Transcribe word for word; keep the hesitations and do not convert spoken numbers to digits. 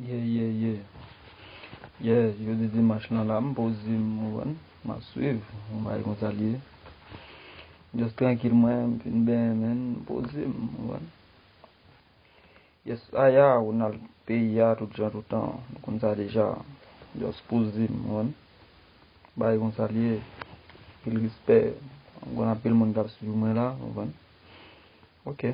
Yeah, yeah, yeah. Yeah, jodi dimanch lan la, m poze m, ou konprann? M ap swiv, m bay konsa l ye. Just trankil mwen, m fin benyen, men m poze m, ou konprann? Yes, aya, Ronald, peyi a, tout jan, tout tan, nou konn sa deja. Just poze m, ou konprann? Bay konsa l ye. Anpil respè. M konn anpil moun k ap swiv mwen la, ou konprann? Ok.